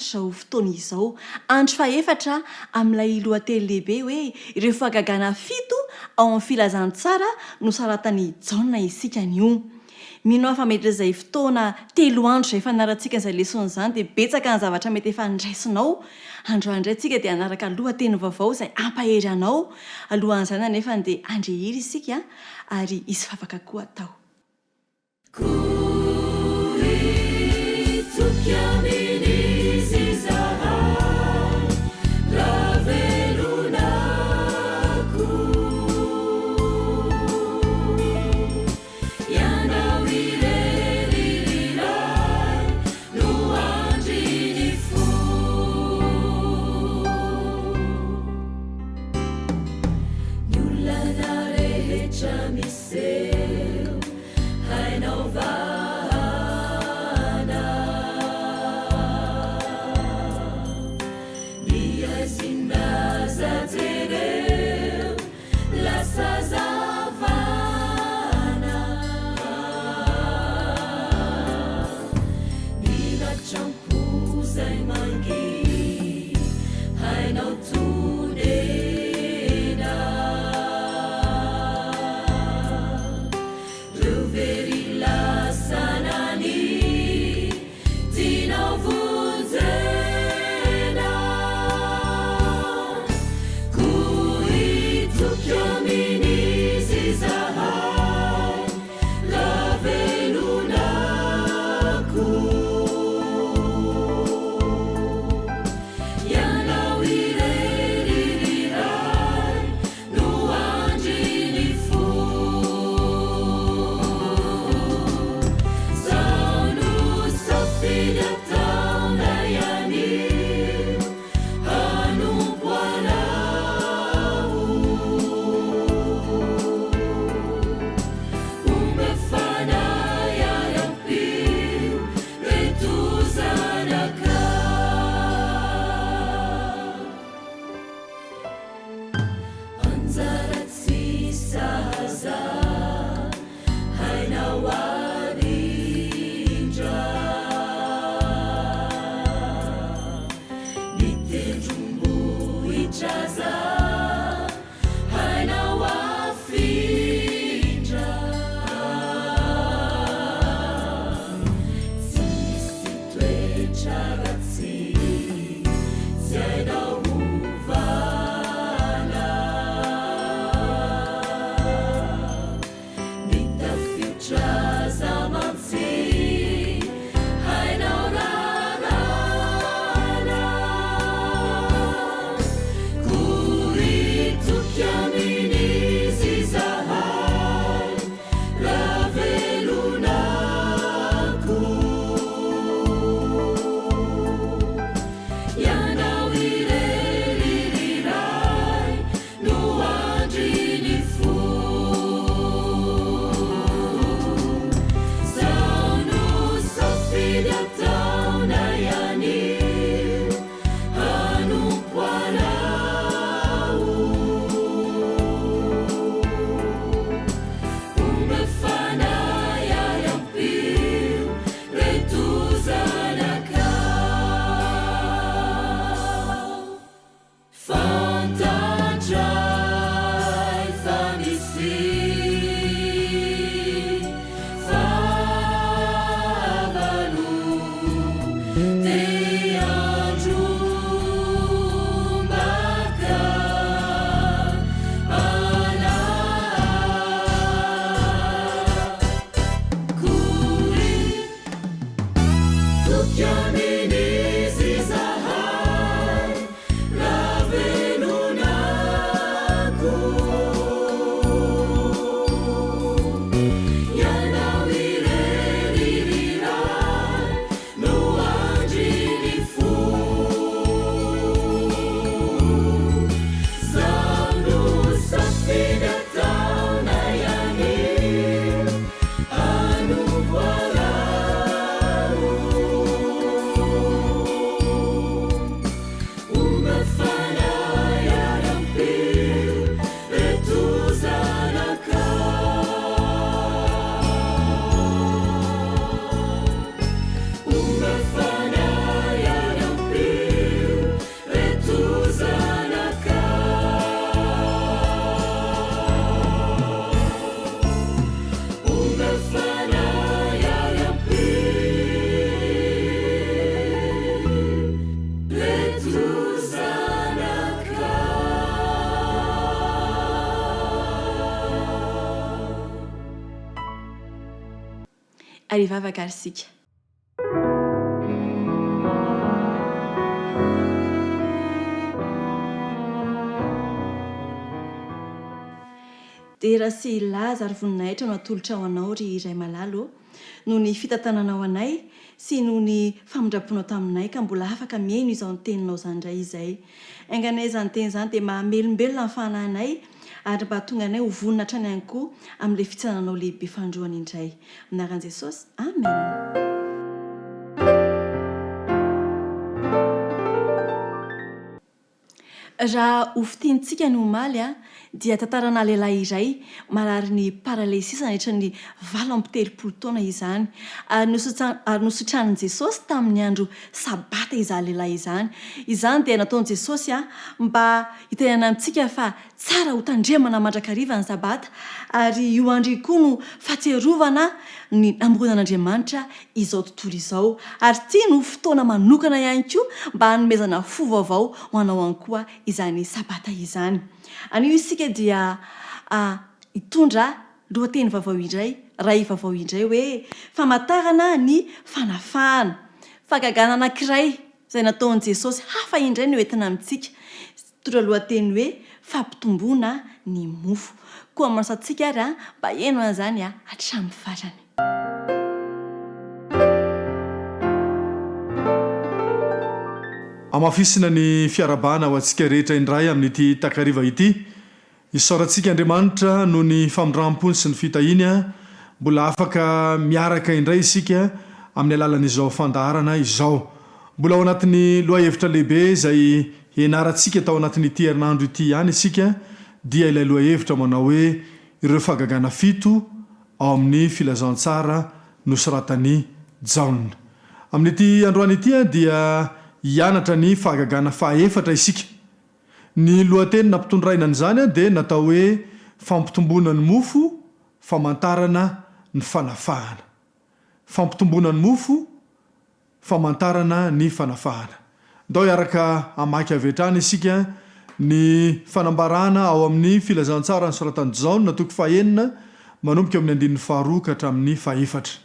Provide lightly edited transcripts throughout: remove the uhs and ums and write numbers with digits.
Andriamanitra izao fotoana izao. Andro fahefatra amin'ilay lohateny lehibe hoe Ireo fahagagana fito ao amin'ny Filazantsara nosoratan'i Jaona isika anio. Mino aho fa mety izay fotoana telo andro izay fanarahantsika izay lesona izany dia betsaka ny zavatra mety efa niraisinao. Androany indray tsika dia hanaraka lohateny vaovao izay hampahery anao. Alohan'izany anefa dia handre hira isika ary hisy vavaka koa atao. Ary hivavaka ary isika. Dera sy laza ary voninahitra no atolotra ho Anao ry Ray malala ô, noho ny fitantananao anay sy noho ny famindram-ponao taminay ka mbola afaka mihaino izao teninao izany indray izay. Enga anie izany teny izany dia mahamelombelona ny fanahinay ary mba hahatonga anay ho vonona hatrany ihany koa amin'ilay fitsananao lehibe fanindroany indray. Amin'ny anaran'i Jesosy. Amen. Raha ho fintinintsika ny omaly dia tantarana lehilahy iray mararin'ny paralysisa nandritra ny 38 taona izany. Ary ary nositranin'i Jesosy tamin'ny andro sabata izany lehilahy izany. Izany dia nataon'i Jesosy mba hitenenana amintsika fa Tsara ho tandremana mandrakariva ny Sabata, ary io andro io koa no fahatsiarovana ny namoronan'Andriamanitra izao tontolo izao. Ary ity no fotoana manokana ihany koa mba hanomezana fo vaovao ho anao ihany koa izany Sabata izany. Anio isika dia hitondra lohateny vaovao indray, ray vaovao indray hoe, Famantarana ny fanafahana. Fahagagana anankiray izay nataon'i Jesosy hafa indray no entina amintsika. Mitondra lohateny hoe Fampitomboana ny mofo. Koa manasa antsika ary mba heno an'izany hatramin'ny farany. Hamafisina ny fiarahabana ho antsika rehetra indray amin'ity takariva ity. Isaorantsika Andriamanitra noho ny famindram-pony sy ny fitahiany, mbola afaka miaraka indray isika amin'ny alalan'izao fandaharana izao. Mbola ao anatin'ny lohahevitra lehibe izay hianarantsika tao anatin'ity herinandro ity ihany isika, dia ilay lohahevitra manao hoe Ireo fahagagana fito ao amin'ny Filazantsara nosoratan'i Jaona. Amin'ity androany ity dia hianatra ny fahagagana fahaefatra isika. Ny lohateny nampitondraina an'izany dia natao hoe Fampitomboana ny mofo, famantarana ny fanafahana. Fampitomboana ny mofo, famantarana ny fanafahana. Ndao hiaraka hamaky avy hatrany isika ny fanambarana ao amin'ny Filazantsara nosoratan'i Jaona toko fahenina manomboka eo amin'ny andininy faharoa ka hatramin'ny fahefatra.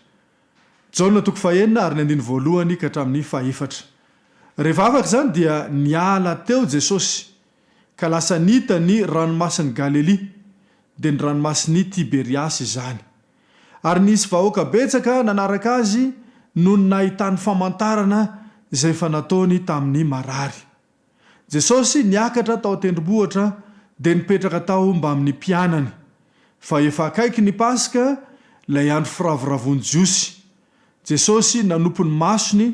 Jaona toko fahenina ary ny andininy voalohany ka hatramin'ny fahefatra. Rehefa afaka izany dia niala teo Jesosy ka lasa nita ny ranomasin'i Galilia, dia ny ranomasin'i Tiberiasy izany. Ary nisy vahoaka betsaka nanaraka Azy noho ny nahitany famantarana izay efa nataony tamin'ny marary. Jesosy niakatra tao an-tendrombohitra dia nipetraka tao mbamin'ny mpianany. Fa efa akaiky ny Paska, ilay andro firavoravoan'ny Jiosy. Jesosy nanopy ny masony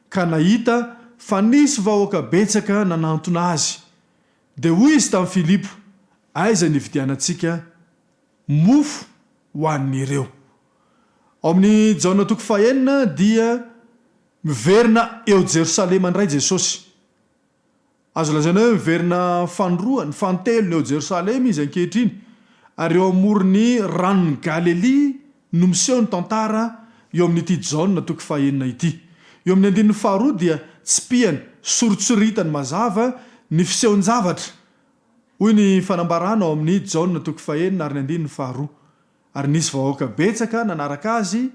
ka nahita fa nisy vahoaka betsaka nanantona Azy. Dia hoy Izy tamin'i Filipo, Aiza ny hividianantsika mofo ho an'ireo? Ao amin'ny Jaona toko fahenina dia miverina eo Jerosalema indray Jesosy. Azo lazaina hoe miverina fanindroany, fanintelony eo Jerosalema izy ankehitriny, ary eo amoron'ny ranon'i Galilia no miseho ny tantara eo amin'ity Jaona toko fahenina ity. Eo amin'ny andininy faharoa dia tsipihany, soritsoritany mazava ny fisehon-javatra. Hoy ny fanambarana ao amin'ny Jaona toko fahenina ary ny andininy faharoa, Ary nisy vahoaka betsaka nanaraka azy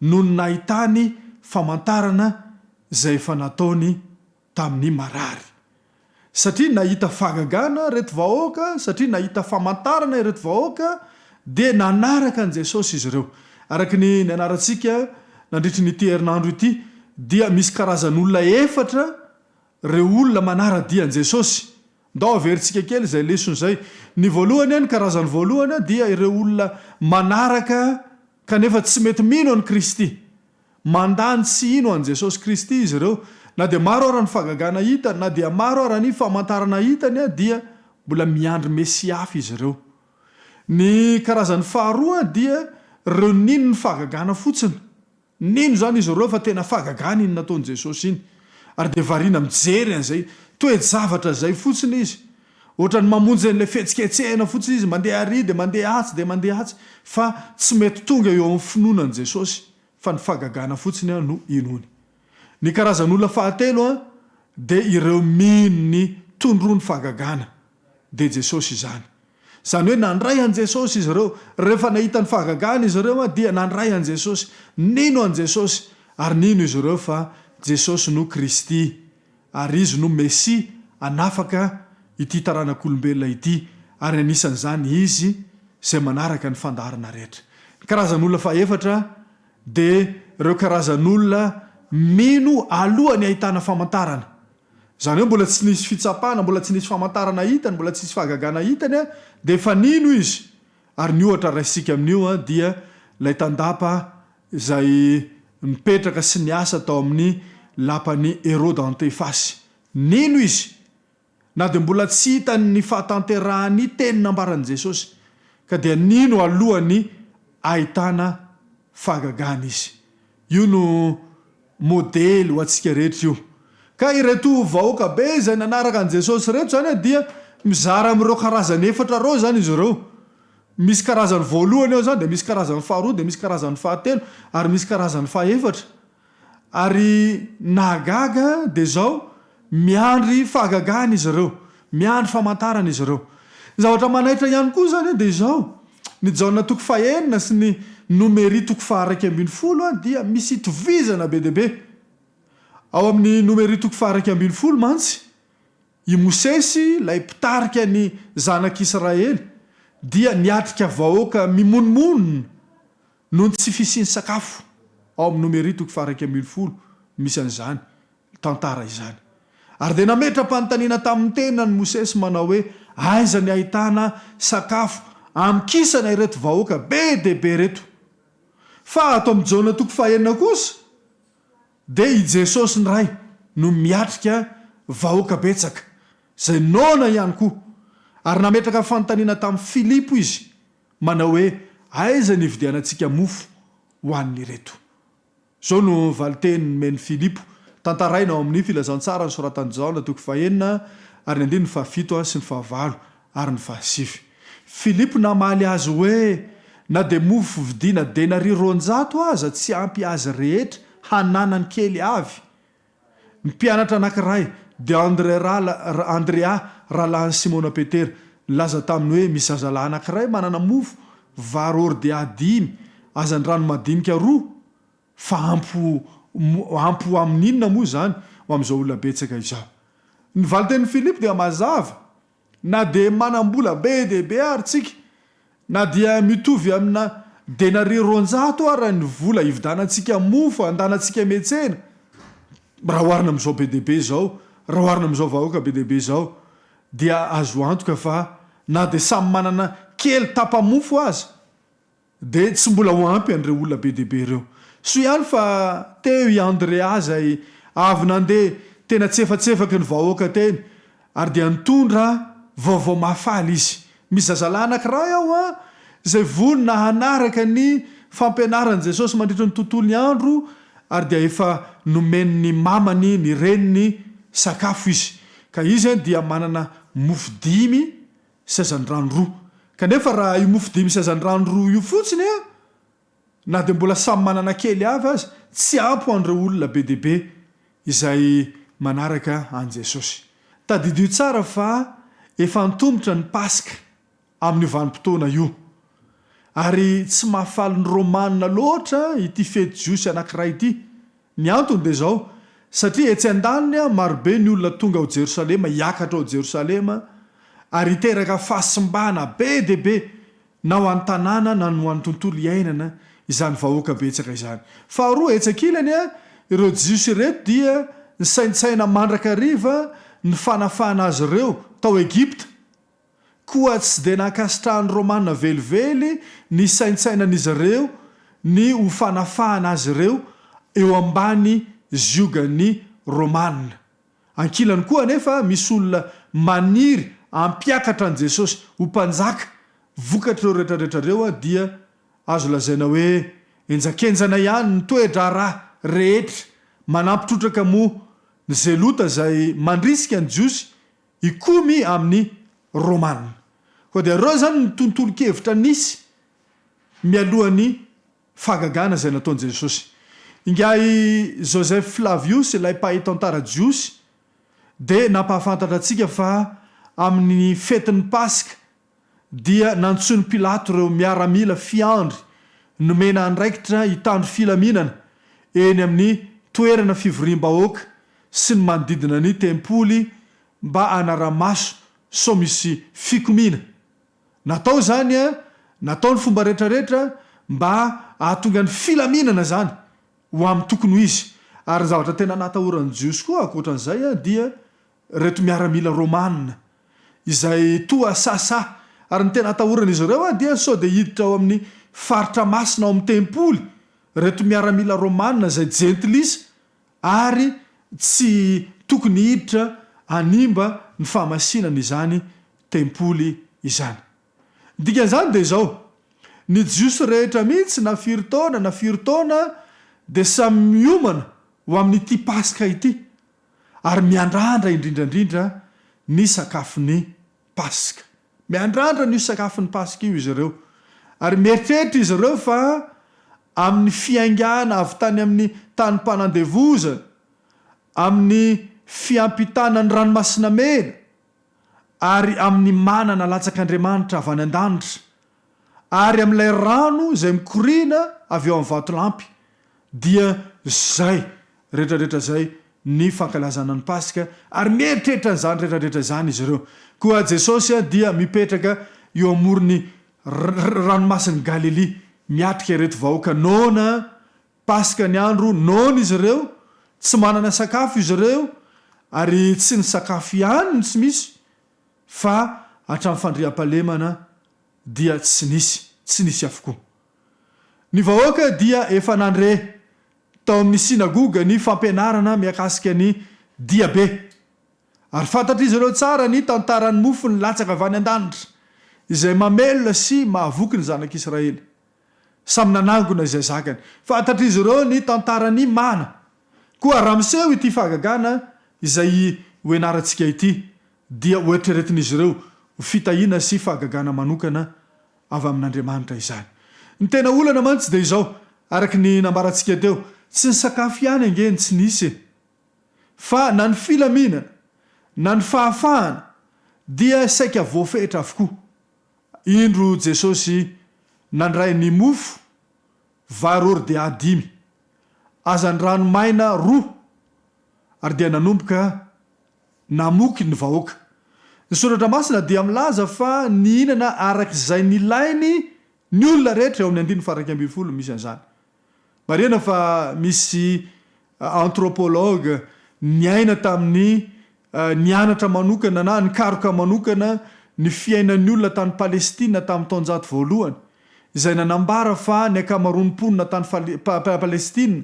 noho ny nahitany famantarana izay efa nataony tamin'ny marary. Satria nahita fahagagana ireto vahoaka, satria nahita famantarana ireto vahoaka, dia nanaraka an'i Jesosy izy ireo. Araka ny nianarantsika nandritry ny ity herinandro ity, dia misy karazan'olona efatra ireo olona manara-dia an'i Jesosy. Ndao averintsika kely izay lesona izay. Ny voalohany, ny karazany voalohany dia ireo olona manaraka kanefa tsy mety mino an'i Kristy. Mandà ny tsy hino an'i Jesosy Kristy izy ireo. Na dia maro ara ny fahagagana hitany, na dia maro ara ny famantarana hitany dia mbola miandry Mesia hafa izy ireo. Ny karazany faharoa dia ireo nino ny fahagagana fotsiny. Nino izany izy ireo fa tena fahagagana iny nataon'i Jesosy iny, ary dia variana mijery an'izay toe-javatra izay fotsiny izy. Ohatran'ny mamonjy an'ilay fihetsiketsehana fotsiny izy, mandeha ary dia mandeha atsy dia mandeha atsy, fa tsy mety tonga eo amin'ny finoana an'i Jesosy, fa ny fahagagana fotsiny no inoany. Ny karazan'olona fahatelo dia ireo mino ny tondroin'ny fahagagana, dia Jesosy izany. Izany hoe nandray an'i Jesosy izy ireo. Rehefa nahita ny fahagagana izy ireo dia nandray an'i Jesosy, nino an'i Jesosy, ary nino izy ireo fa Jesosy no Kristy, ary Izy no Mesia hanafaka ity taranak'olombelona ity, ary anisan'izany izy izay manaraka ny fandaharana rehetra. Ny karazan'olona fahefatra dia ireo karazan'olona mino alohan'ny hahitana famantarana. Izany hoe mbola tsy nisy fitsapana, mbola tsy nisy famantarana hitany, mbola tsy nisy fahagagana hitany dia efa nino izy. Ary ny ohatra raisintsika amin'io dia ilay tandapa izay nipetraka sy niasa tao amin'ny lapan'i Heroda Antefasy. Nino izy, na dia mbola tsy hitany ny fahatanterahan'ny teny nambaran'i Jesosy, ka dia nino alohan'ny ahitana fahagagana izy. Io no modely ho antsika rehetra io. Ka ireto vahoaka be izay nanaraka an'i Jesosy ireto izany dia mizara amin'ireo karazany efatra ireo izany izy ireo. Misy karazany voalohany ao izany, dia misy karazany faharoa, dia misy karazany fahatelo, ary misy karazany fahefatra. Ary nahagaga dia izao, miandry fahagagana izy ireo, miandry famantarana izy ireo. Ny zavatra manaitra ihany koa izany dia izao, ny Jaona toko fahenina sy ny Nomery toko faha-11 dia misy itovizana be dia be. Ao amin'ny Nomery toko faha-11 mantsy, i Mosesy, ilay mpitarika ny zanak'Israely, dia niatrika vahoaka mimonomonona Noho ny tsy fisian'ny sakafo, ao amin'ny Nomery toko faha-11 no misy an'izany tantara izany. Ary dia nametra-panontaniana tamin'ny tenany Mosesy manao hoe, Aiza ny ahitana sakafo hamokisana ireto vahoaka be dia be ireto? Fa ato amin'ny Jaona toko fahenina kosa dia i Jesosy ny Ray no miatrika vahoaka betsaka, izay noana ihany koa. Ary nametraka fanontaniana tamin'i Filipo izy manao hoe, Aiza ny hividianantsika mofo ho an'ireto? Izao no valinteny nomen'i Filipo, tantaraina ao amin'ny Filazantsara nosoratan'i Jaona toko fahenina ary ny andininy fahafito sy ny fahavalo ary ny fahasivy. Filipo namaly azy hoe, Na dia mofo vidiana denaria 200 aza tsy ampy azy rehetra hananany kely avy. Ny mpianatra anankiray, dia Andrea rahalahin'i Simona Petera, nilaza taminy hoe, Misy zazalahy anankiray manana mofo vary hordea dimy, hazandrano madinika roa, fa ampy ho ampy ho amin'inona moa izany ho amin'izao olona betsaka izao? Ny valin-tenin'i Filipo dia mazava, Na dia manam-bola be dia be ary tsika, na dia mitovy amina denaria 200 ara ny vola hividanantsika mofo handanantsika miantsena, raha oharina amin'izao be dia be izao, raha oharina amin'izao vahoaka be dia be izao, dia azo antoka fa na dia samy manana kely tapa-mofo aza, Dia tsy mbola ho ampy an'ireo olona be dia be ireo. Soa ihany fa teo i Andrea izay avy nandeha tena tsefatsefaky ny vahoaka teny ary dia nitondra vaovao mahafaly izy. Misy zazalahy anankiray ao an, izay vonona hanaraka ny fampianaran'i Jesosy mandritra ny tontolo andro ary dia efa nomen'ny mamany, ny reniny, sakafo izy. Ka izy dia manana mofo dimy sy hazandrano roa. Kanefa raha io mofo dimy sy hazandrano roa io fotsiny an, na dia mbola samy manana kely avy aza, tsy ampy ho an'ireo olona be dia be izay manaraka an'i Jesosy. Tadidio tsara fa efa antomotra ny Paska amin'io vanim-potoana io. Ary tsy mahafaly ny Romana loatra ity fety jiosy anankiray ity. Ny antony dia izao, satria etsy andaniny marobe ny olona tonga ao Jerosalema, hiakatra ao Jerosalema, ary hiteraka fahasimbana be dia be na ho an'ny tanàna na ny ho an'ny tontolo iainana izany vahoaka betsaka izany. Faharoa, etsy ankilany, ireo Jiosy ireto dia nisaintsaina mandrakariva ny fanafahana azy ireo tao Egypta, Koa tsy dia nankasitrahan'ny Romana velively ny saintsainan'izy ireo ny ho fanafahana azy ireo eo ambany ziogan'ny Romana. Ankilany koa anefa misy olona maniry hampiakatra an'i Jesosy ho mpanjaka. Vokatr'ireo rehetrarehetra ireo dia azo lazaina hoe henjakenjana ihany ny toe-draharaha rehetra. Manampy trotraka moa ny Zelota izay mandrisika ny Jiosy Hikomy amin'ny Romana. Koa dia ireo izany ny tontolon-kevitra nisy mialohan'ny fahagagana izay nataon'i Jesosy. Ingahy Joseph Flavius, ilay mpahay tantara jiosy, dia nampahafantatra antsika fa amin'ny fetin'ny Paska. dia nantsoin'i Pilato ireo miaramila fiandry nomena andraikitra hitandro filaminana eny amin'ny toerana fivoriam-bahoaka sy ny manodidina ny tempoly mba hanara-maso sao misy fikomiana. Natao izany, natao ny fomba rehetrarehetra mba hahatonga ny filaminana izany ho amin'ny tokony ho izy. Ary ny zavatra tena natahoran'ny Jiosy koa ankoatra an'izay dia ireto miaramila romana izay toa sahasaha. Ary ny tena atahoran'izy ireo dia sao dia hiditra ao amin'ny faritra masina ao amin'ny tempoly ireto miaramila romana izay jentilisa ary tsy tokony hiditra hanimba ny fahamasinana izany tempoly izany. Ny dikan'izany dia izao, ny Jiosy rehetra mihitsy na firy taona na firy taona dia samy miomana ho amin'ity Paska ity ary miandrandra indrindra indrindra ny sakafon'ny Paska. Miandrandra an'io sakafon'ny Paska io izy ireo ary mieritreritra izy ireo fa amin'ny fiaingàna avy tany amin'ny tanim-panandevozana, amin'ny fiampitana ny Ranomasina Mena, ary amin'ny mana nalatsak'Andriamanitra avy any an-danitra, ary amin'ilay rano izay mikoriana avy eo amin'ny vatolampy, dia izay rehetrarehetra izay ny fankalazana ny Paska, ary mieritreritra an'izany rehetrarehetra izany izy ireo. Koa Jesosy dia mipetraka eo amoron'ny Ranomasin'i Galilia, miatrika ireto vahoaka noana Paska ny andro, noana izy ireo, tsy manana sakafo izy ireo, ary tsy ny sakafo ihany no tsy misy, fa hatramin'ny fandriampahalemana dia tsy nisy, tsy nisy avokoa. Ny vahoaka dia efa nandre tao amin'ny synagoga ny fampianarana miakasika ny diabe, ary fantatr'izy ireo tsara ny tantaran'ny mofo nilatsaka avy any an-danitra, izay mamelona sy mahavoky ny zanak'Israely. Samy nanangona izay zakany. Fantatr'izy ireo ny tantaran'i Mana. Koa raha miseho ity fahagagana izay hoenarantsika ity, dia hoeritreretin'izy ireo ho fitahiana sy fahagagana manokana avy amin'Andriamanitra izany. Ny tena olana mantsy dia izao, araka ny nambarantsika teo, tsy ny sakafo ihany ange no tsy nisy e! Fa na ny filaminana, na ny fahafahana dia saika voafetra avokoa. Indro Jesosy nandray ny mofo vary hordea dimy, hazandrano maina roa, ary dia nanomboka namoky ny vahoaka. Ny Soratra Masina dia milaza fa nihinana araka izay nilainy ny olona rehetra, eo amin'ny andininy faha 11 misy an'izany. Marihana fa misy anthropologue niaina tamin'ny nianatra manokana na nikaroka manokana ny fiainan'ny olona tany Palestina tamin'ny taonjato voalohany, izay nanambara fa ny ankamaroan'ny mponina tany Palestina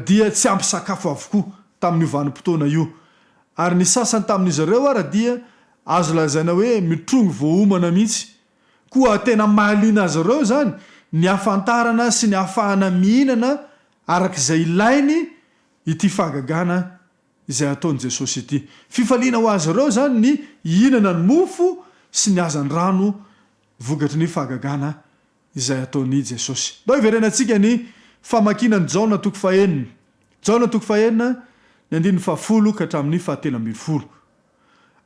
dia tsy ampy sakafo avokoa tamin'io vanim-potoana io, ary ny sasany tamin'izy ireo ara dia azo lazaina hoe mitrongy voaomana mihitsy. Koa tena mahaliana azy ireo izany ny hahafantarana sy ny hahafahana mihinana araka izay ilainy ity fahagagana izay ataon'i Jesosy ity. Fifaliana ho azy ireo izany ny hihinana ny mofo sy ny hazandrano vokatry ny fahagagana izay ataon'i Jesosy. Ndao hiverenantsika ny famakiana ny Jaona toko fahenina. Jaona toko fahenina, ny andininy fahafolo ka hatramin'ny fahatelo ambin'ny folo.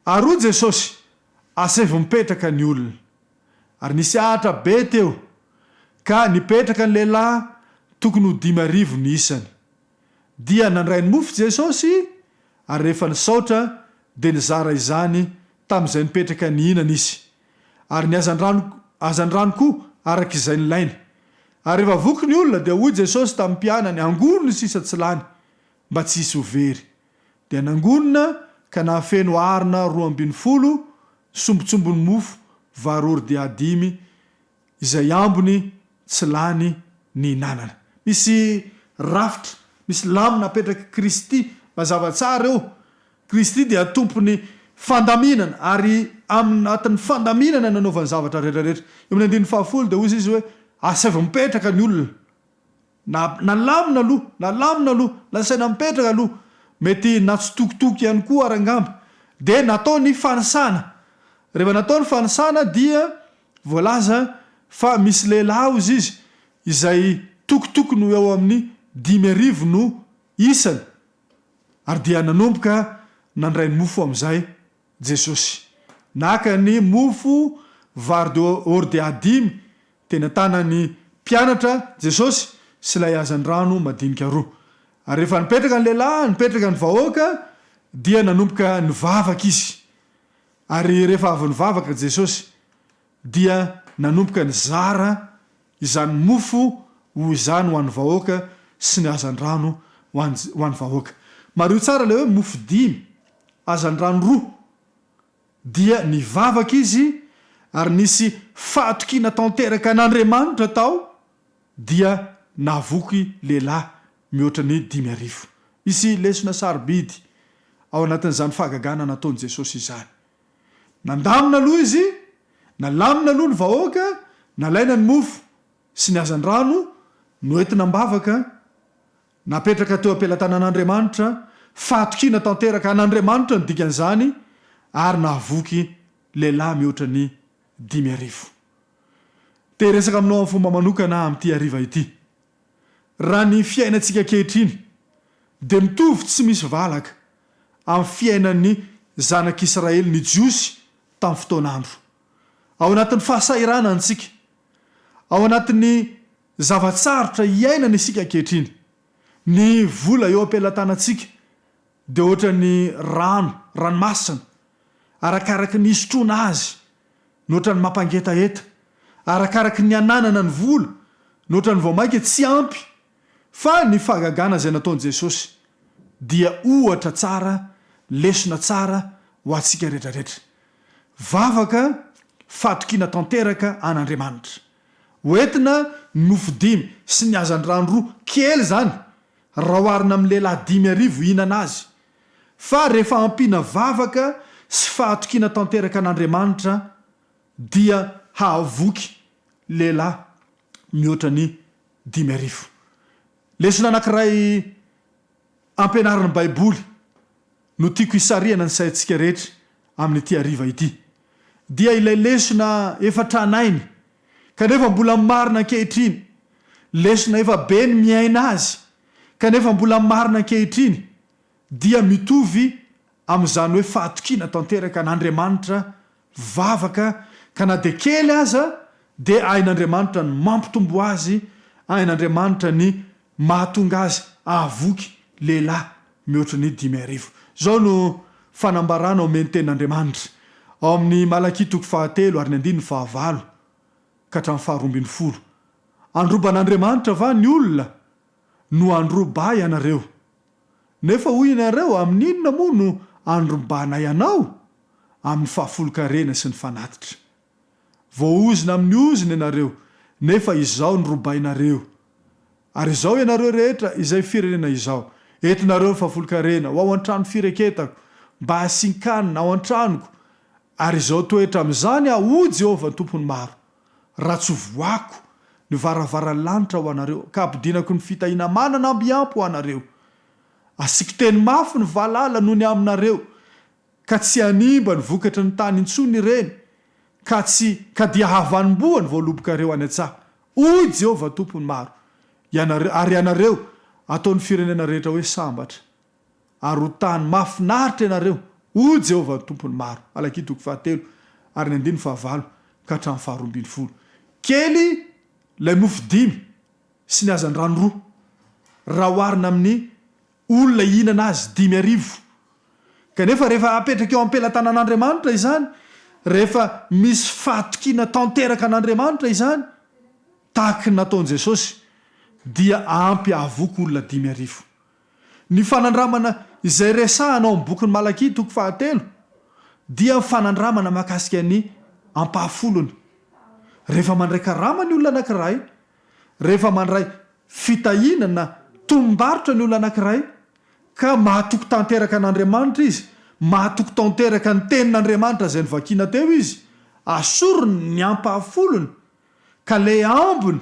Ary hoy Jesosy, Asaivo mipetraka ny olona. Ary nisy ahitra be teo, ka nipetraka ny lehilahy tokony ho 5000 ny isany. Dia nandray ny mofo Jesosy, ary rehefa nisaotra, dia nizara izany tamin'izay nipetraka nihinana Izy. Ary ny hazandrano hazandrano koa araka izay nilainy. Ary rehefa voky ny olona, dia hoy Jesosy tamin'ny mpianany, Angony ny sisa tsy lany, mba tsy hisy ho very. Dia nangonina ka nahafeno harona 12 sombintsombin'ny mofo vary hordea dimy izay ambiny tsy lany nihinanana. Misy rafitra, misy lamina apetrak'i Kristy mazava tsara eo. Kristy dia Tompon'ny fandaminana ary anatin'ny fandaminana no anaovany zavatra rehetra rehetra. Eo amin'ny andininy fahafolo dia hoy izy hoe, Asaivo mipetraka ny olona. Na nalamina aloha, nalamina aloha, nasaina mipetraka aloha, mety natsitokotoko ihany koa ary angamba, dia natao ny fanisana. Rehefa natao ny fanisana dia voalaza fa misy lehilahy hozy izy izay tokotokony ho eo amin'ny 5000 no isany, ary dia nanomboka nandray ny mofo amin'izay Jesosy. Naka ny mofo vary de hordea dimy teny an-tanan'ny mpianatra Jesosy sy ilay hazandrano madinika roa. Ary rehefa nipetraka ny lehilahy, nipetraka ny vahoaka, dia nanomboka nivavaka izy. Ary rehefa avy nivavaka Jesosy, dia nanomboka nizara izany mofo ho izany ho an'ny vahoaka sy ny hazandrano ho an'ny ho an'ny vahoaka. Mariho tsara ilay hoe mofo dimy, hazandrano roa. Dia nivavaka izy ary nisy fahatokiana tanteraka an'Andriamanitra tao dia nahavoky lehilahy mihoatra ny 5000. Misy lesona sarobidy ao anatin'izany fahagagana nataon'i Jesosy izany. Nandamina aloha izy, nalamina aloha ny vahoaka, nalaina ny mofo sy ny hazandrano, noentina am-bavaka, napetraka teo am-pelatanan'Andriamanitra, fahatokiana tanteraka an'Andriamanitra no dikan'izany, ary nahavoky lehilahy mihoatra ny 5000. Te hiresaka aminao amin'ny fomba manokana aho amin'ity hariva ity. Raha ny fiainantsika ankehitriny dia mitovy tsy misy valaka amin'ny fiainan'ny zanak'Israely ny Jiosy tamin'ny fotoan'andro. Ao anatin'ny fahasahiranana isika. Ao anatin'ny zava-tsarotra iainana isika ankehitriny. Ny vola eo am-pelatanantsika dia ohatran'ny rano, ranomasina, arakaraky ny isotroana azy no ohatran'ny mampangetaheta, arakaraky ny ananana ny vola no ohatran'ny vao mainka tsy ampy, fa ny fahagagana izay nataon'i Jesosy dia ohatra tsara, lesona tsara ho antsika rehetrarehetra. Vavaka fahatokiana tanteraka an'Andriamanitra. Hoentina ny mofo dimy sy ny hazandrano roa, kely izany raha oharina amin'ny lehilahy 5000 hihinana azy. Fa rehefa ampiana vavaka sy fahatokiana tanteraka an'Andriamanitra dia hahavoky lehilahy mihoatra ny 5000. Lesona anankiray ampianarin'ny Baiboly no tiako hisarihana ny saintsika rehetra amin'ity hariva ity. Dia ilay lesona efa tranainy kanefa mbola marina ankehitriny, lesona efa be ny miaina azy kanefa mbola marina ankehitriny, dia mitovy amin'izany hoe fahatokiana tanteraka an'Andriamanitra vavaka ka na dia kely aza dia hain'Andriamanitra ny mampitombo azy, hain'Andriamanitra ny mahatonga azy hahavoky lehilahy mihoatry ny 5000. Izao no fanambarana omen'ny Tenin'Andriamanitra ao amin'ny Malakia toko fahatelo ary ny andininy fahavalo ka hatramin'ny faharoambinifolo, Androban'Andriamanitra va ny olona no handroba ahy ianareo? Nefa hoy ianareo, Amin'inona moa no androbanay anao? Amin'ny fahafolon-karena sy ny fanatitra. Voaozona amin'ny ozona ianareo, nefa izao no robainareo. Ary izao ianareo rehetra, izay firenena izao, entinareo ny fahafolon-karena ho ao an-trano fireketako, mba hasian-kanina ao an-tranoko, ary izao toetra amin'izany Aho, hoy Jehovah Tompon'ny maro, raha tsy vohako ny varavaran'ny lanitra ho anareo, ka hampidinako ny fitahiana manana ambiampy ho anareo. Asiako teny mafy ny valala noho ny aminareo, ka tsy hanimba ny vokatry ny tany intsony ireny, ka tsy, ka dia havanim-boa ny voalobokareo any an-tsaha, hoy Jehovah Tompon'ny maro. Ianareo, ary ianareo ataon'ny firenena rehetra hoe sambatra. Ary ho tany mahafinaritra ianareo, hoy Jehovah Tompon'ny maro. Malakia toko fahatelo ary ny andininy fahavalo ka hatramin'ny faharoambinifolo. Kely ilay mofo dimy sy ny hazandrano roa, raha oharina amin'ny olona hihinana azy 5000. Kanefa rehefa apetraka eo am-pelatanan'Andriamanitra izany, rehefa misy fahatokiana tanteraka an'Andriamanitra izany, tahaka ny nataon'i Jesosy, dia ampy hahavoky olona 5000. Ny fanandramana izay resahana ao amin'ny bokin'i Malakia toko fahatelo dia fanandramana mahakasika ny ampahafolony. Rehefa mandray karama ny olona anankiray, rehefa mandray fitahiana na tombom-barotra ny olona anankiray, ka mahatoky tanteraka an'Andriamanitra izy, mahatoky tanteraka ny tenin'Andriamanitra izay novakiana teo izy, asoriny ny ampahafolony, ka ilay ambiny,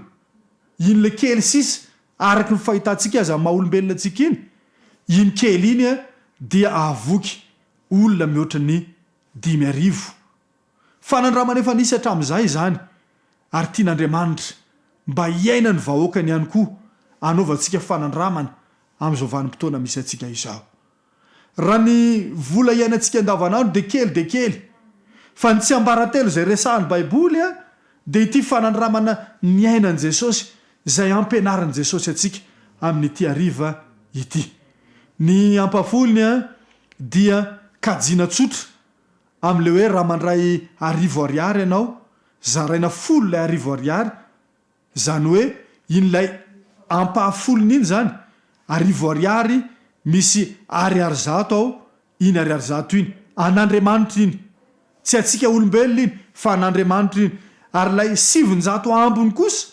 iny ilay kely sisa, Araka ny fahitantsika azy amin'ny maha olombelona antsika iny, iny kely iny dia hahavoky olona mihoatra ny 5000. Fanandramana efa nisy hatramin'izay izany ary tian'Andriamanitra mba hiainan'ny vahoakany ihany koa hanaovantsika fanandramana amin'izao vanim-potoana misy antsika izao. Raha ny vola iainantsika andavanandro dia kely dia kely. Fa ny tsiambaratelo izay resahan'ny Baiboly dia ity fanandramana niainan'i Jesosy izay ampianarin'i Jesosy antsika amin'ity hariva ity. Ny ampahafolony dia kajiana tsotra amin'ilay hoe raha mandray arivo ariary ianao, zaraina folo ilay arivo ariary, Izany hoe iny ilay ampahafolony iny izany, arivo ariary misy ariary 100 ao, iny ariary 100 iny, an'Andriamanitra iny. Tsy antsika olombelona iny fa an'Andriamanitra iny. Ary ilay 900 ambiny kosa,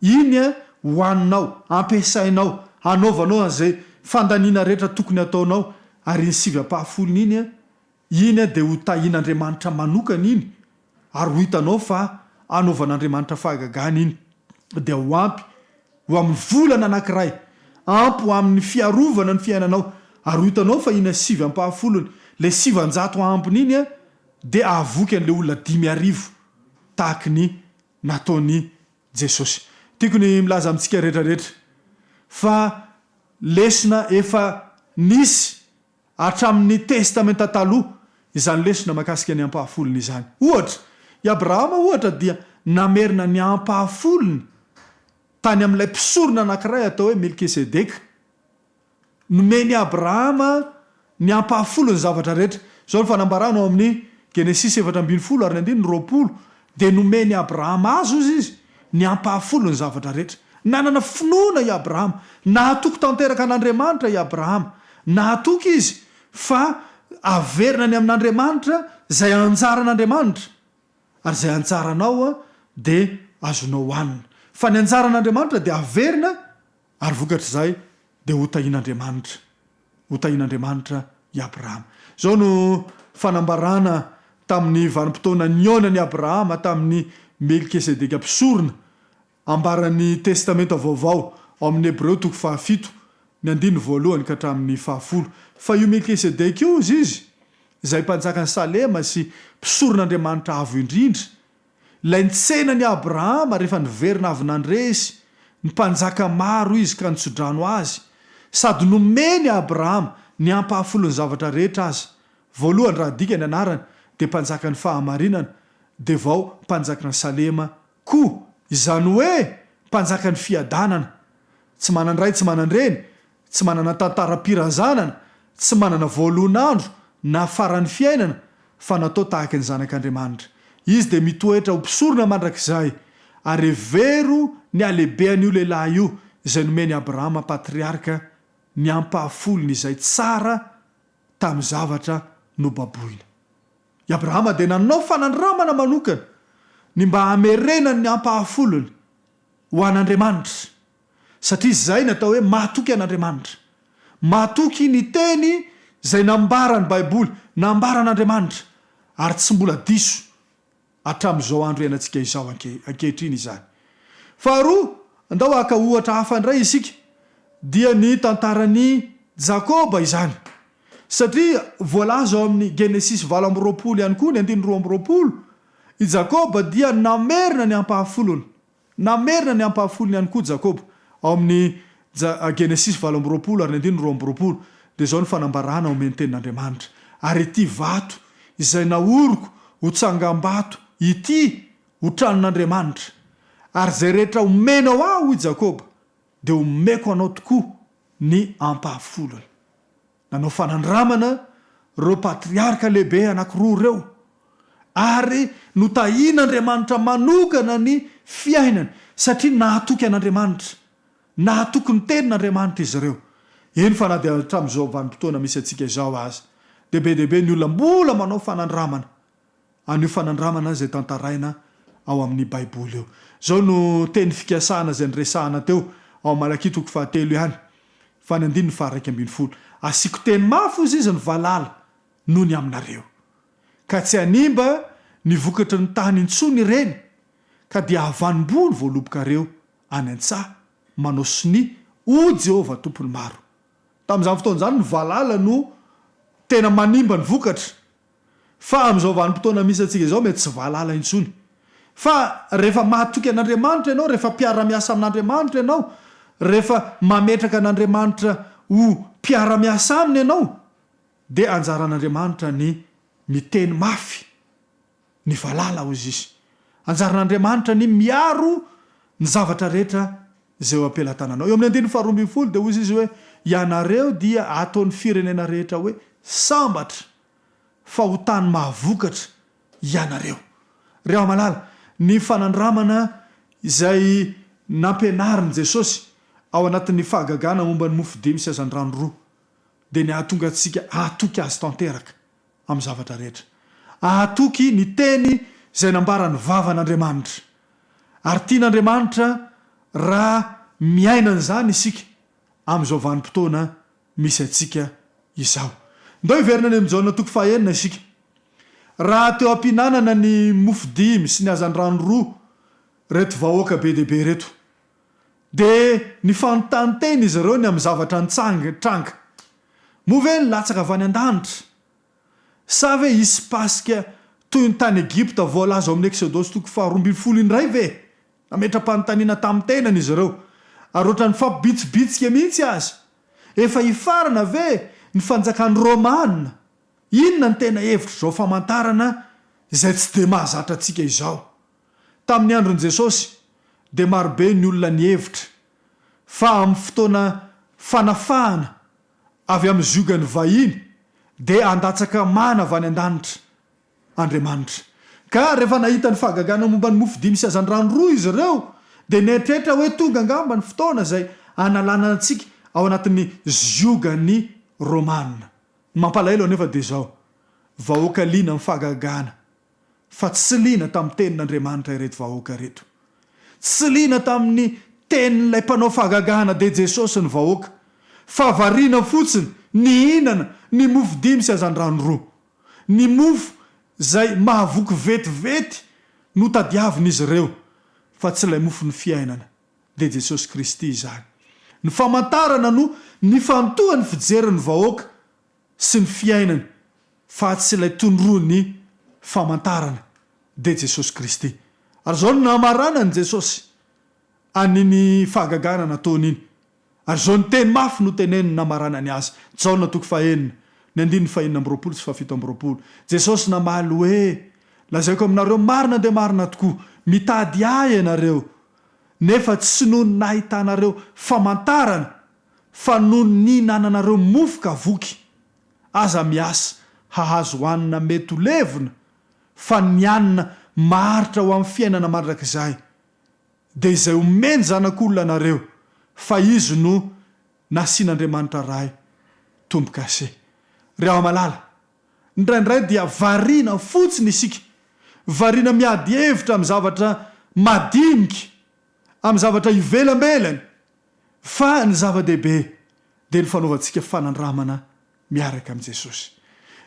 iny hohaninao, ampiasainao, hanaovanao an'izay fandaniana rehetra tokony hataonao, ary iny sivy ampahafolony iny Iny dia ho tahian'Andriamanitra manokana iny ary ho hitanao fa hanaovan'Andriamanitra fahagagana iny. Dia ho ampy ho amin'ny volana anankiray, ampy ho amin'ny fiarovana ny fiainanao ary ho hitanao fa iny sivy ampahafolony, ilay 900 ambiny iny dia hahavoky an'ilay olona 5000 tahaky ny nataon'i Jesosy. Tiako ny milaza amintsika rehetra rehetra fa lesona efa nisy Hatramin'ny Testamenta Taloha izany lesona mahakasika ny ampahafolony izany. Ohatra, i Abrahama ohatra dia namerina ny ampahafolony tany amin'ilay mpisorona anankiray atao hoe Melkisedeka. Nomen'i Abrahama ny ampahafolon'ny zavatra rehetra. Izao ny fanambarana ao amin'ny Genesisy 14 ary ny andininy 20, Dia nomen'i Abrahama azy, hozy izy, ny ampahafolon'ny zavatra rehetra. Nanana finoana i Abrahama. Nahatoky tanteraka an'Andriamanitra i Abrahama. Nahatoky izy fa averina any amin'Andriamanitra izay anjaran'Andriamanitra, ary izay anjaranao dia azonao hohanina. Fa ny anjaran'Andriamanitra dia averina Ary vokatr'izay dia hotahian'Andriamanitra, hotahian'Andriamanitra i Abrahama. Izao no fanambarana tamin'ny vanim-potoana nihaonan'i Abrahama tamin'i Melkisedeka mpisorona, ambaran'ny Testamenta Vaovao ao amin'ny Hebreo toko fahafito, ny andininy voalohany ka hatramin'ny fahafolo. Fa io Melkisedeka io, hozy izy, izay mpanjakan'i Salema sy mpisoron'Andriamanitra Avo Indrindra, Ilay nitsena an'i Abrahama rehefa niverina avy nandresy ny mpanjaka maro izy ka nitsodrano azy, sady nomeny Abrahama ny ampahafolon'ny zavatra rehetra aza. Voalohany raha adika ny anarany dia mpanjakan'ny fahamarinana, dia vao mpanjakan'i Salema koa, izany hoe mpanjakan'ny fiadanana. Tsy manan-dray tsy manan-dreny, Tsy manana tantaram-pirazanana, tsy manana voalohan'andro na faran'ny fiainana, fa natao tahaka ny Zanak'Andriamanitra. Izy dia mitoetra ho mpisorona mandrakizay, ary hevero ny halehibean'io lehilahy io izay nomen'i Abrahama patriarka ny ampahafolony izay tsara tamin'ny zavatra nobaboina. I Abrahama dia nanao fanandramana manokana ny mba hamerenany ny ampahafolony ho an'Andriamanitra. Satria izay ny atao hoe mahatoky an'Andriamanitra. Mahatoky ny teny izay nambaran'ny Baiboly, nambaran'Andriamanitra, ary tsy mbola diso hatramin'izao andro iainantsika izao ankehitriny izany. Faharoa, andao haka ohatra hafa indray isika, dia ny tantaran'i Jakoba izany. Satria voalaza ao amin'ny Genesisy 28 ihany koa, ny andininy 22, i Jakoba dia namerina ny ampahafolony. Namerina ny ampahafolony ihany koa Jakoba. Ao amin'ny Ja, Genesisy 28 ary ny andininy 22, dia izao ny fanambarana omen'ny Tenin'Andriamanitra, Ary ity vato izay naoriko ho tsangambato ity ho tranon'Andriamanitra, ary izay rehetra omenao ahy, hoy Jakoba, dia homeko anao tokoa ny ampahafolony. Nanao fanandramana ireo patriarka lehibe anankiroa ireo, ary notahian'Andriamanitra manokana ny fiainany, satria nahatoky an'Andriamanitra. Nahatoky ny tenin'Andriamanitra izy ireo. Eny fa na dia hatramin'izao vanim-potoana misy antsika izao aza, dia be dia be ny olona mbola manao fanandramana an'io fanandramana izay tantaraina ao amin'ny Baiboly io. Izao no teny fikasana izay niresahana teo ao amin'ny Malakia toko fahatelo ihany, fa ny andininy faha-11. Asiako teny mafy hozy izy ny valala noho ny aminareo, ka tsy hanimba ny vokatry ny tany intsony ireny, ka dia havanim-boa ny voalobokareo any an-tsaha, manao sonia, hoy Jehovah Tompon'ny maro. Tamin'izany fotoana izany ny valala no tena manimba ny vokatra. Fa amin'izao vanim-potoana misy antsika izao mety tsy valala intsony. Fa rehefa mahatoky an'Andriamanitra ianao, rehefa mpiara-miasa amin'Andriamanitra ianao, rehefa mametraka an'Andriamanitra ho mpiara-miasa aminy ianao, dia anjaran'Andriamanitra ny miteny mafy. Ny valala, hoy izy. Anjaran'Andriamanitra ny miaro ny zavatra rehetra izay eo am-pelatananao. Eo amin'ny andininy faharoa ambin'ny folo dia hoy izy hoe, Ianareo dia ataon'ny firenena rehetra hoe sambatra, fa ho tany mahavokatra ianareo. Ry hava-malala, ny fanandramana izay nampianarin'i Jesosy ao anatin'ny fahagagana momba ny mofo dimy sy hazandrano roa dia ny hahatonga antsika hahatoky Azy tanteraka amin'ny zavatra rehetra. Hahatoky ny teny izay nambaran'ny vavan'Andriamanitra. Ary tian'Andriamanitra raha miaina an'izany isika amin'izao vanim-potoana misy antsika izao. Ndao hiverina any amin'i Jaona toko fahaenina isika. Raha teo am-pihinanana ny mofo dimy sy ny hazandrano roa ireto vahoaka be dia be ireto, dia nifanontany tena izy ireo ny amin'ny zavatra nitranga. Moa ve nilatsaka avy any an-danitra? Sa ve hisy Paska toy ny tany Egypta voalaza ao amin'ny Eksodosy toko faharoa ambin'ny folo indray ve? Nametra-panontaniana tamin'ny tenany izy ireo, ary ohatran'ny nifampibitsibitsika mihitsy aza. Efa hifarana ve ny fanjakan'ny Romana? Inona no tena hevitr'izao famantarana izay tsy dia mahazatra antsika izao? Tamin'ny andron'i Jesosy, dia marobe ny olona nihevitra fa amin'ny fotoana fanafahana avy amin'ny ziogan'ny vahiny, dia handatsaka mana avy any an-danitra Andriamanitra. Ka rehefa nahita ny fahagagana momba ny mofo dimy sy hazandrano roa izy ireo, dia nieritreritra hoe tonga angamba ny fotoana izay hanalana antsika ao anatin'ny ziogan'ny Romana. Ny mampalahelo anefa dia izao, vahoaka liana amin'ny fahagagana, fa tsy liana tamin'ny tenin'Andriamanitra ireto vahoaka ireto. Tsy liana tamin'ny tenin'ilay mpanao fahagagana dia Jesosy ny vahoaka, fa variana fotsiny nihinana ny mofo dimy sy hazandrano roa. Ny mofo izay mahavoky vetivety no tadiavin'izy ireo, fa tsy ilay mofon'ny fiainana, dia Jesosy Kristy izany. Ny famantarana no nifantohan'ny fijerin'ny vahoaka sy ny fiainany, fa tsy ilay tondroin'ny famantarana, dia Jesosy Kristy. Ary izao no namaranan'i Jesosy an'iny fahagagana nataony iny. Ary izao ny teny mafy noteneniny namaranany azy, Jaona toko fahenina, ny andininy fahenina amby roapolo sy fahafito amby roapolo. Jesosy namaly hoe, Lazaiko aminareo marina dia marina tokoa, mitady Ahy ianareo, nefa tsy noho ny nahitanareo famantarana, fa noho ny nihinananareo mofo ka voky. Aza miasa hahazo hanina mety ho levona, fa ny hanina maharitra ho amin'ny fiainana mandrakizay, dia izay omeny Zanak'olona anareo, fa Izy no nasian'Andriamanitra Ray tombo-kase. Ry hava-malala, indraindray dia variana fotsiny isika, variana miady hevitra amin'ny zavatra madinika, amin'ny zavatra ivelambelany, fa ny zava-dehibe dia ny fanaovantsika fanandramana miaraka amin'i Jesosy.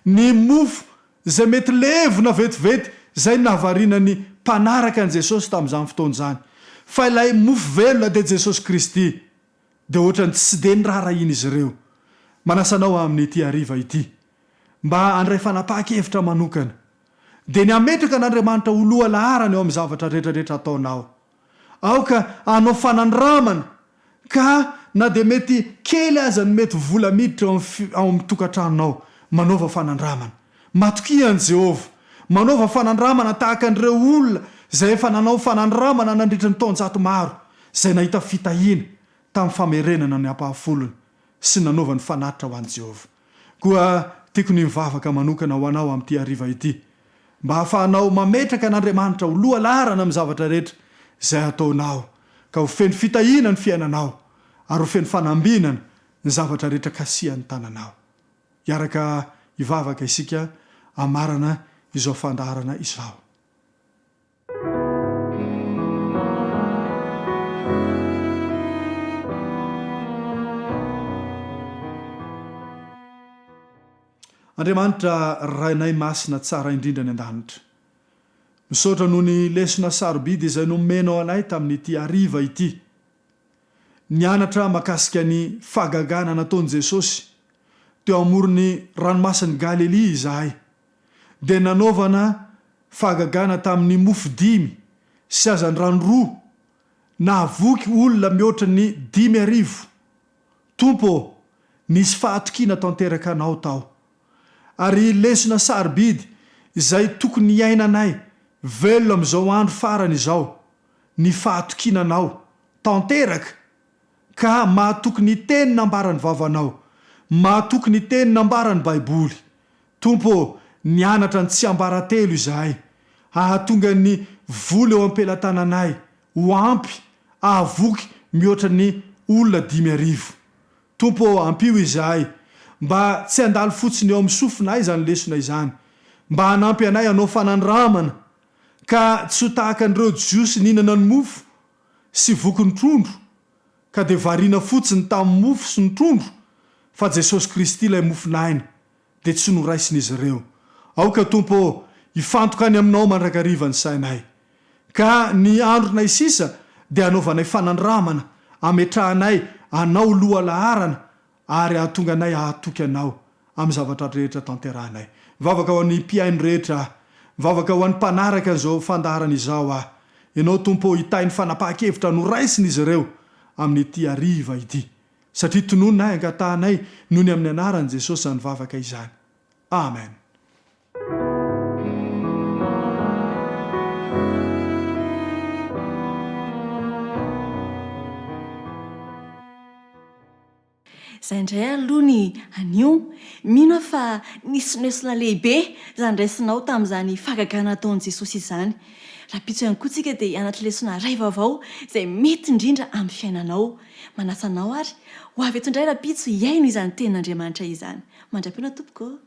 Ny mofo izay mety levona vetivety izay nahavariana ny mpanaraka an'i Jesosy tamin'izany fotoana izany. Fa ilay mofo velona dia Jesosy Kristy dia ohatran'ny tsy dia niraharahian'izy ireo. Manasa anao amin'ity hariva ity mba handray fanapahan-kevitra manokana dia ny hametraka an'Andriamanitra ho lohalaharana eo amin'ny zavatra rehetra rehetra ataonao. Aoka hanao fanandramana ka na dia mety kely aza ny mety vola miditra ao ao amin'ny tokantranonao, manaova fanandramana. Matokia an'i Jehovah. Manaova fanandramana tahaka an'ireo olona izay efa nanao fanandramana nandritra ny taonjato maro, izay nahita fitahiana tamin'ny famerenana ny ampahafolony sy nanaovany fanatitra ho an'i Jehovah. Koa tiako ny mivavaka manokana ho anao amin'ity hariva ity, mba hahafahanao mametraka an'Andriamanitra ho lohalaharana amin'ny zavatra rehetra izay ataonao, ka ho feno fitahiana ny fiainanao, ary ho feno fanambinana ny zavatra rehetra kasihan'ny tananao. Hiaraka hivavaka isika hamarana izao fandaharana izao. Andriamanitra Rainay Masina tsara indrindra any an-danitra, misaotra noho ny lesona sarobidy izay nomenao anay tamin'ity hariva ity. Nianatra makasika ny fahagagana nataon'i Jesosy teo amoron'ny ranomasin'i Galilia izahay. Dia nanaovana fahagagana tamin'ny mofo dimy sy hazandrano roa nahavoky olona mihoatra ny 5000. Tompo ô, nisy fahatokiana tanteraka Anao tao. Ary lesona sarobidy izay tokony hiainanay. velona amin'izao andro farany izao ny fahatokiana Anao tanteraka ka mahatoky ny teny nambaran'ny vavanao, mahatoky ny teny nambaran'ny Baiboly. Tompo ô, nianatra ny tsiambaratelo izahay, hahatonga ny vola eo am-pelatananay ho ampy hahavoky mihoatra ny olona 5000. Tompo ô, ampio izahay mba tsy handalo fotsiny eo amin'ny sofinay izany lesona izany, mba hanampy anay hanao fanandramana ka tsy ho tahaka an'ireo Jiosy nihinana ny mofo sy voky ny trondro ka dia variana fotsiny tamin'ny mofo sy ny trondro fa Jesosy Kristy ilay mofon'aina dia tsy noraisin'izy ireo. Aoka Tompo ô, hifantoka any Aminao mandrakariva ny sainay. Ka ny andronay sisa dia hanaovanay fanandramana, ametrahanay Anao lohalaharana ary hahatonga anay hahatoky Anao amin'ny zavatra rehetra tanterahanay. Mivavaka ho an'ny mpihaino rehetra aho. Mivavaka ho an'ny mpanaraka an'izao fandaharana izao aho. Ianao Tompo ô, hitahy ny fanapahan-kevitra noraisin'izy ireo amin'ity hariva ity. Satria tononina ahy angatahanay noho ny amin'ny anaran'i Jesosy izany vavaka izany. Amen. Izay indray aloha ny anio. Mino aho fa nisy lesona lehibe izany raisinao tamin'izany fahagagana nataon'i Jesosy izany. Rahampitso ihany koa tsika dia hianatra lesona iray vaovao izay mety indrindra amin'ny fiainanao. Manasa anao ary ho avy eto indray rahampitso hihaino izany tenin'Andriamanitra izany. Mandra-pihaona tompoko ô!